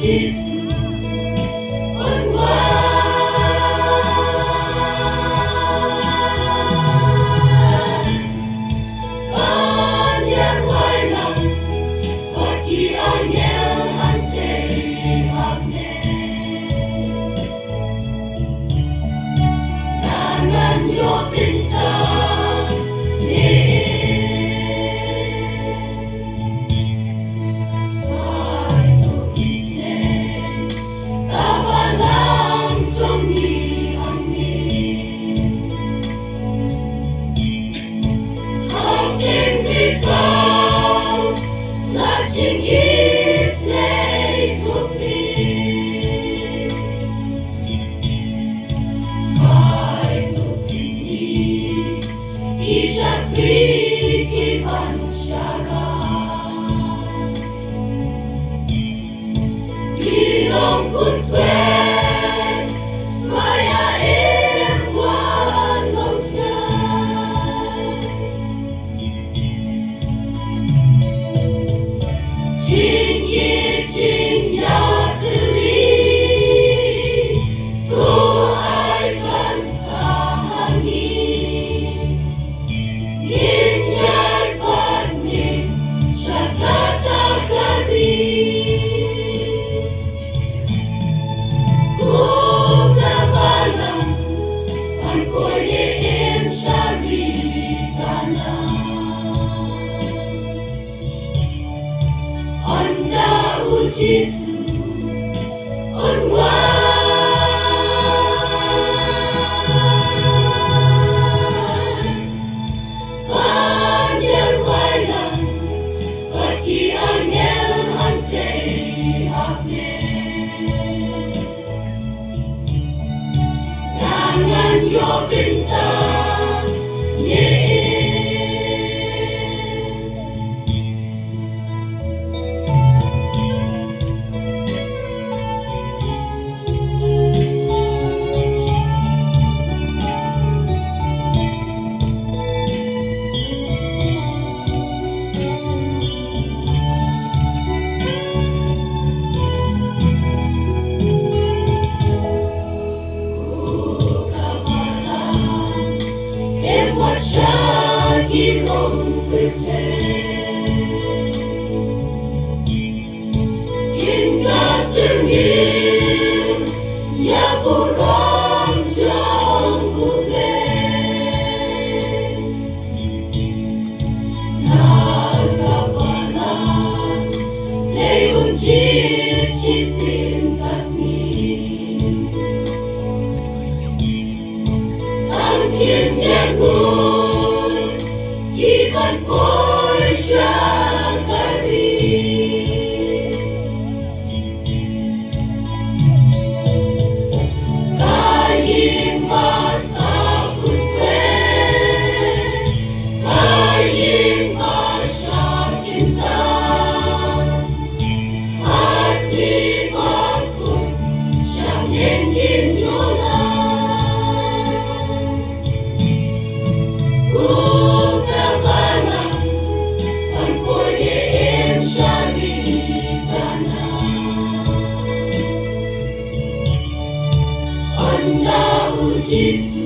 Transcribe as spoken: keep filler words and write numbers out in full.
Jisu un wan. Ban ïarwai lang bad ki angel hangtei hangne. Ngan ïoh bynta ne em? Trai to isynei ka balang jong ngi hangne. Hap ïeng rit khaw la jingisynei to phi. Trai to pyni ki shakri kiban sharai. Ki long khunswet, Trai, ïa im wan long shnong. Jingïeit jingïatylli to ai kan sah ha ngi. Ngin ïaid bad me sha kata ka ri. Ko ka balang, ban poi ne em sha ri Kanaan? Ynda u Jisu un wan, ban ïarwai lang bad ki angel hangtei hangne. Ngan ïoh bynta ne em? Ko ka balang, em wat sha ki rong kynthei. Kin ka syrngiew ïa burom jong U Blei. Na ka balang, Blei un jied shisien ka sngi. Tang kin ïaid ngut ki ban poi sha ka ri. Ka ïing ba sah khunswet, ka ïing ba shah kynta. Ha sngi ba kut shah neng ngin ïoh lait. Ko ka balang, ban poi ne em sha ri Kanaan? Ynda u Jisu